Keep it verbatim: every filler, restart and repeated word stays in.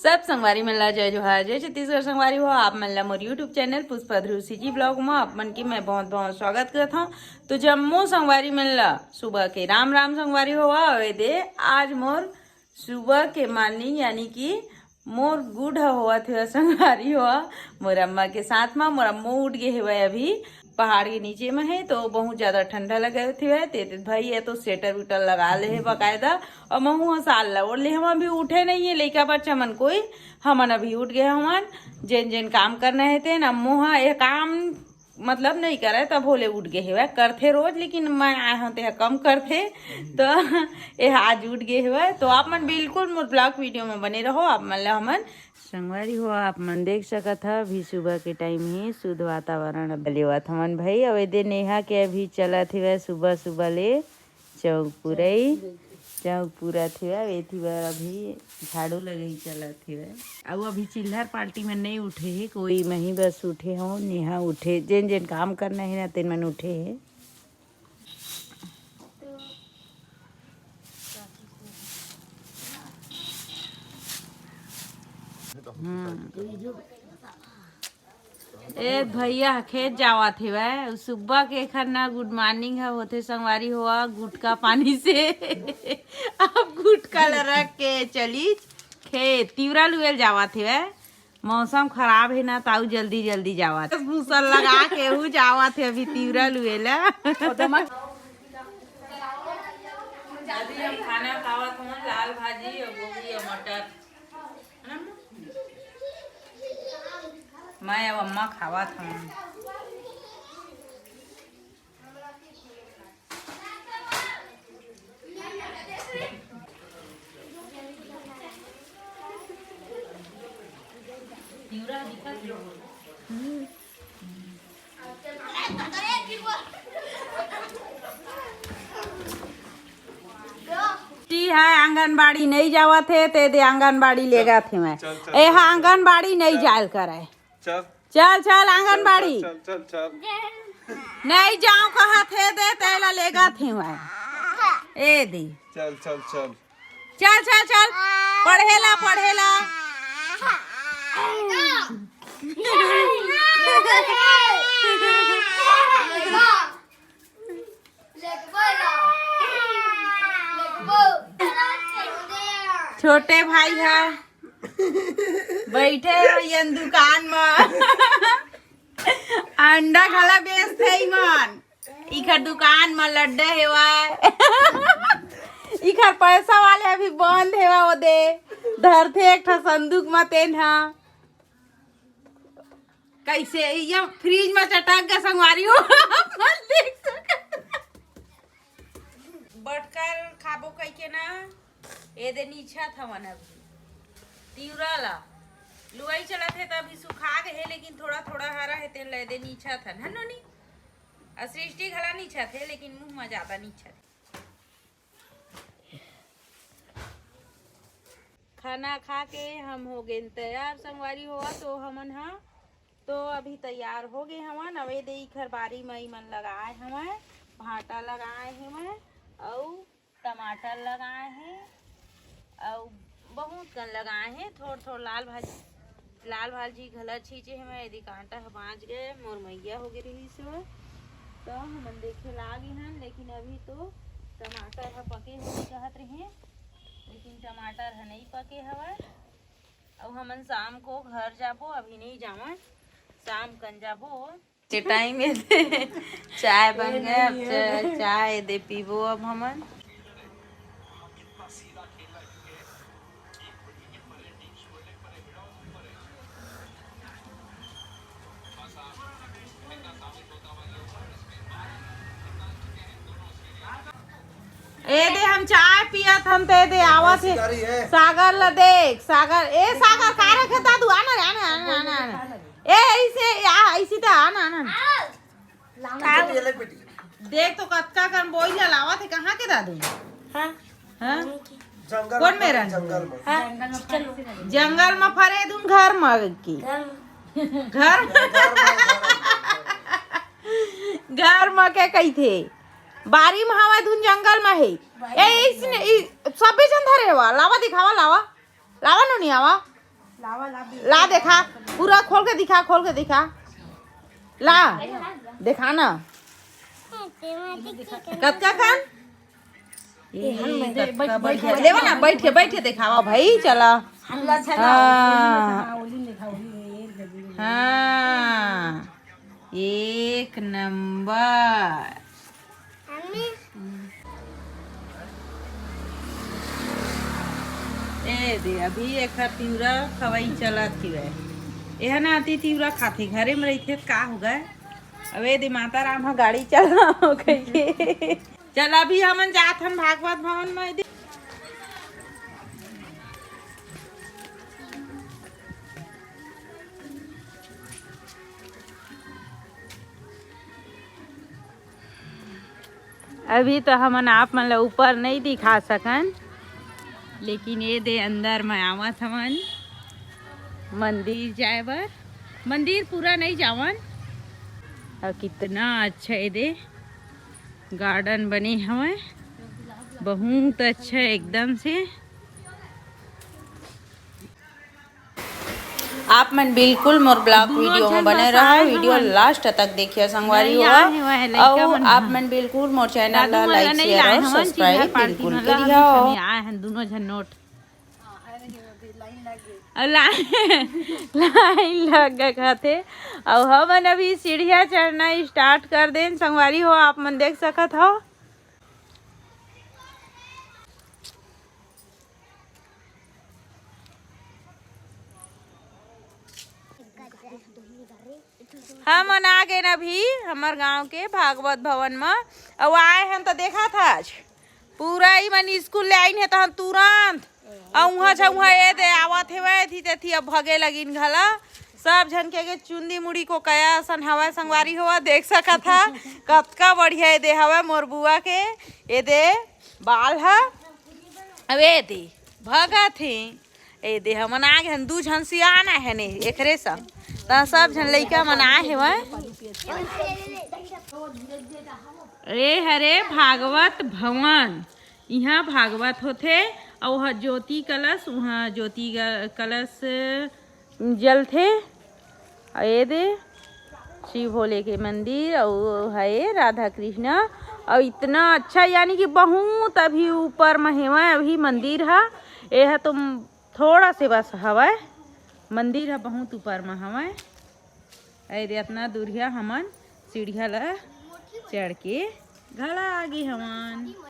सब संगवारी मन ला जय जोहार, जय छत्तीसगढ़। संगवारी हो, आप मन ला मोर YouTube चैनल पुष्पा ध्रुव CG ब्लॉग म आप मन के मैं बहुत बहुत स्वागत करत हूँ। तो जम्मो संगवारी मन ला सुबह के राम राम संगवारी हो। अउ ए दे आज मोर सुबह के मॉर्निंग यानी कि मोर गुड ह होवत हेवय संगवारी हो। मोर अम्मा के साथ म मोर अम्मो उठ गे हेवय अभी। पहाड़ के नीचे म हे तो बहुत ज्यादा ठंडा लगत हेवय। ते, ते भाई ये तो स्वेटर उटर लगा ले हे बकायदा। अउ महू ह साल ला ओढ़ ले हवं, अभी उठे नहीं है लइका बच्चा मन कोई। हमन अभी उठ गे हवन। जेन जेन काम करना हे तेन अम्मो ह ये काम मतलब नहीं करे तब होले उठ गे हेवय। करथे रोज लेकिन मैं आए हव ते ह कम करथे। तो ये आज उठ गे हेवय। तो आप मन बिल्कुल मोर ब्लॉग वीडियो में बने रहो। आप मन ला हमन संगवारी हो, आप मन देख सकत ह अभी सुबह के टाइम हे, शुद्ध वातावरण अब लेवत हमन भाई। अउ ए दे नेहा के अभी चलत हेवय सुबह सुबह ले चौक पुरई, चौक पुरत हेवय। एती बर अभी झाड़ू लगई चलत हेवय। अउ अभी चिल्हर पार्टी में नहीं उठे हे कोई, मही बस उठे हो, नेहा उठे, जेन जेन काम करना हे ना तेन मन उठे हे। हम्म। ए भैया खेत जावत हेवय, सुब्बा के एखर ना गुड मॉर्निंग ह होथे संगवारी हो, गुटका पानी से। अब गुटका ल रख के चलीच खेत, तिवरा लुएल जावत हेवय। मौसम खराब हे ना, ताऊ जल्दी जल्दी जावत, मुसल लगा के हु जावत हे अभी तिवरा लुएल। अभी हम खाना खावत हन, लाल भाजी अउ गोभी अउ मटर। मैं अउ अम्मा खावत हन। टी है, आंगनबाड़ी नहीं जावत हे, ते दे आंगनबाड़ी लेगत हे मैं। चल, चल, ए चल, हाँ, चल। आंगनबाड़ी नहीं चल। जायल करे। चल। चल, चल, आंगनबाड़ी। चल, चल, चल, चल। नहीं जाओ कहत हे दे, तेला लेगत हे मैं। ए दे। चल, चल, चल। चल, चल, चल। पढ़ेला, पढ़ेला। छोटे भाई है, बैठे हो यन दुकान म। अंडा घला बेचथे इमन। इखर दुकान म लड्डा हेवय। इखर पैसा वाले अभी बंद हेवय, ओदे धरथे एक ठा संदूक म, तेन ह कइसे ये फ्रिज म चटक गे संगवारी हो। आप मन देख सकत। बटकर खाबो कहिके ना, ए दे नीछत हवन अभी। तिवरा ला लुआई चलत हे त अभी सुखा गे हे, लेकिन थोड़ा थोड़ा हरा हे, तेन ला ए दे नीछत हन, है नोनी? अ सृष्टि घला नीछत हे, लेकिन मुंह म ज्यादा नीछत। खाना खा के हम हो गेन तैयार संगवारी हो, तो हमन ह तो अभी तैयार हो गे हवन। अउ ए दे इखर बारी म इमन लगाए हवय, भांटा लगाए हवय, अउ टमाटर लगाए हे, अउ बहुत कन लगाए हे, थोड़ थोड़ लाल भाजी, लाल भाजी घला छींचे हे मैं। एदे कांटा ह बांच गे, मोर मैया हो गे रिहिस हे, त हमन देखे लागे हन। लेकिन अभी तो टमाटर ह पके होही कहत रहे, लेकिन टमाटर ह नइ पके हवय। अउ हमन शाम को घर जाबो, अभी नहीं जावन, शाम कन जाबो। के टाइम ए दे चाय बन गए, अब चा-, चाय ए दे पीबो अब हमन। ए दे हम चाय पियत हन, ते दे आवत हे। सागर ला देख, सागर, ए सागर, का रखे दादू? आना रे, आना, आना, आना, आना। ए, ऐसे, आ, ऐसी त आना, आना। देख तो कतका कन बोई ला लावत हे, कहाँ के दादू? हाँ। हाँ? जंगल कोन में मेरन? जंगल में। हाँ, चलो। जंगल में फरे धुन घर में की। घर में। घर में। घर में के कहिथे? बारी में हवय धुन जंगल में हे। ए, इसने, इ, सबे जन धरे हवा, लावा दिखावा, लावा। लावा नोनी, आवा। ला देखा, पूरा खोल के दिखा, खोल के दिखा, ला देखा ना। कतका कन? ए, कतका बढ़िया। लेवा ना, बैठ के, बैठ के देखावा भाई, चला। हाँ। हाँ, एक नंबर। ए दे, अभी एखर तिवरा खवई चलत हिवय। एह नाती तिवरा खाथे, घरे में रहिथे, का हो गए? अब ए दे, माता राम ह गाड़ी चला कहिके। चल, अभी हमन जात हन भागवत भवन में दे। अभी तो हमन आप मन ला ऊपर नहीं दिखा सकन, लेकिन ये दे अंदर में आवत हवन मंदिर जाए बर। मंदिर पूरा नहीं जावन। और कितना अच्छा ये दे गार्डन बने हवय, बहुत अच्छा एकदम से। आप मन बिल्कुल मोर ब्लॉग वीडियो में बने रहा, वीडियो लास्ट तक देखिए संगवारी हो। और आप मन बिल्कुल मोर चैनल ला लाइक, शेयर और सब्सक्राइब बिल्कुल करिहा। आए हैं दोनों झन नोट। अउ लाइन, लाइन लग गए खाते। अउ हमन अभी सीढ़िया चढ़ना स्टार्ट कर देन संगवारी हो, आप मन देख सकत हो। हमन आ गेन अभी हमर गांव के भागवत भवन म। अउ आए हन त देखा था आज पूरा ही मन स्कूल ले आइन हे तहन तुरंत। अउ उहाँ झ उहाँ ए दे आवत हेवय, एथी तेथी अब भगे लगिन घला। सब झन के, के चुंदी मुड़ी को कया असन हवय संगवारी हो, देख सकत हा। कतका बढ़िया ए दे हवय मोर बुआ के, ए दे बाल ह। अब ए दे भगत हे, ए दे हमन आ गेन, दू झन सियान आहे ने एकरे संग, त सब झन लइका मन आए हेवय। ए हरे भागवत भवन, इहाँ भागवत होथे, अउ ओह ज्योति कलश, उहाँ ज्योति ग-, कलश जलथे। अउ ए दे शिव भोले के मंदिर, अउ हे राधा कृष्णा, अउ इतना अच्छा, यानी कि बहुत अभी ऊपर म हेवय अभी मंदिर ह। ए ह तो थोड़ा से बस हवय, मंदिर ह बहुत ऊपर म हवय। ए दे अतना दूरिहा हमन सीढ़िया ल चढ़ के घला आगे हवन।